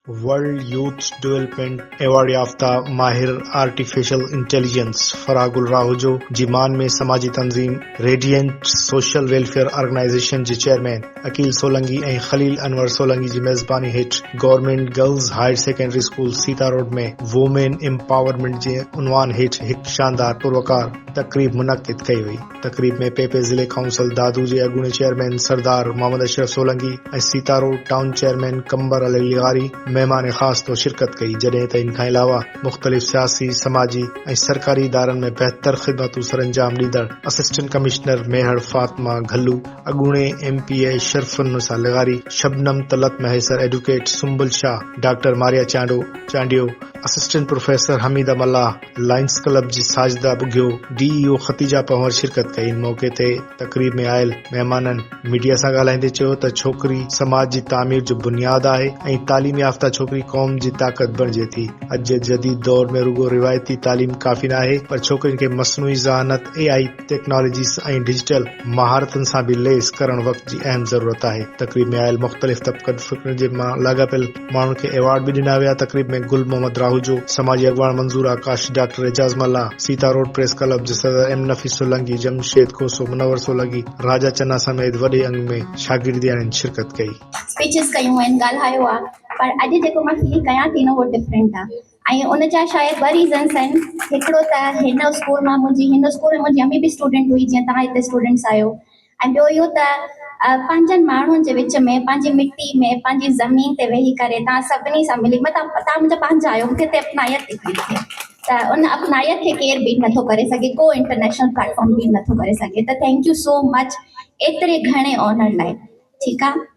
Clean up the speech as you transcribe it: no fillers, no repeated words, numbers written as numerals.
World youth development award يافته ماهر artificial intelligence فرح گل راهوجو جي مان ۾ سماجي تنظيم ريڊيئنٽ سوشل ويلفيئر آرگنائيزيشن جي چيئرمين عقيل سولنگي ۽ خليل انور سولنگي جي ميزباني هيٺ government girls higher secondary school Sita road ۾ women empowerment جي عنوان هيٺ هڪ شاندار پروقار تقريب منعقد ڪئي وئي. تقريب ۾ پ پ ضلعي ڪائونسل دادو جي اڳوڻي چيئرمين سردار محمد اشرف سولنگي ۽ سيتارو ٽائون چيئرمين قمبر علي لغاري مهمان خاص طور شرڪت ڪئي جڏهن ته ان کان علاوه مختلف سياسي، سماجي ۽ سرڪاري ادارن ۾ بهتر خدمتون سرانجام ڏيندڙ اسسٽنٽ ڪمشنر ميهڙ فاطمه گهلو، اڳوڻي M P A Sharaf Unnisa لغاري، Shabnam Talat Mahesar, advocate Sumbal Shah, doctor Maria Chandio, Chandio, assistant professor Hameeda Mallah, lions club جي Sajida Bughio, D E O Khatija Panhwar شرڪت ڪئي. ان موقعي تي تقريب ۾ آيل مهمانن ميڊيا سان ڳالهائيندي چيو ته ڇوڪري سماج جي تعمير جو بنياد آهي ۽ تعليم يافته ڇوڪري قوم جي طاقت بڻجي ٿي. اڄ جي جديد دور ۾ رڳو روايتي تعليم ڪافي ناهي پر ڇوڪرين کي مصنوعي ذهانت، اي آء، ٽيڪنالاجيز ۽ ڊجيٽل مهارتن سان به ليس ڪرڻ وقت جي اهم ضرورت آهي. تقريب ۾ آيل مختلف طبقن فڪرن جي لاڳاپيل ماڻهن کي ايوارڊ به ڏنا ويا. تقريب ۾ گل محمد راهوجو، سماجي اڳواڻ Manzoor Akash, doctor Ejaz Mallah, Sita road press club جي صدر ايم نفيس سولنگي، جمشيد کوسو، منور سولنگي، راجا چنا سميت وڏي انگ ۾ شاگردياڻين شرڪت ڪئي. اسپيچز ڪيون آهن ڳالهايو آهي پر اڄ جيڪو مان فيل ڪيان ٿي نه اهو ڊفرنٽ آهي ۽ ان جا شايد ٻه ريزنس آهن هڪڙو ته هن اسڪول مان منهنجي هن اسڪول ۾ منهنجي امي به اسٽوڊنٽ هئي جيئن توهان هتي اسٽوڊنٽس آهيو ۽ ٻيو اهو ته پنهنجن ماڻهن جي وچ ۾ پنهنجي مٽي ۾ پنهنجي زمين تي ويهي ڪري توهان سڀني سان ملي مطلب توهان منهنجا پنهنجا آهيو مون کي هتي اپنائيت ٿي فيل ٿئي ته ان اپنائيت کي ڪير بيٽ نٿو ڪري سگهي ڪو انٽرنيشنل پليٽ فارم بيٽ نٿو ڪري سگهي ته thank you so much ايتري گهڻي آنر لاء ٺيڪ آهي.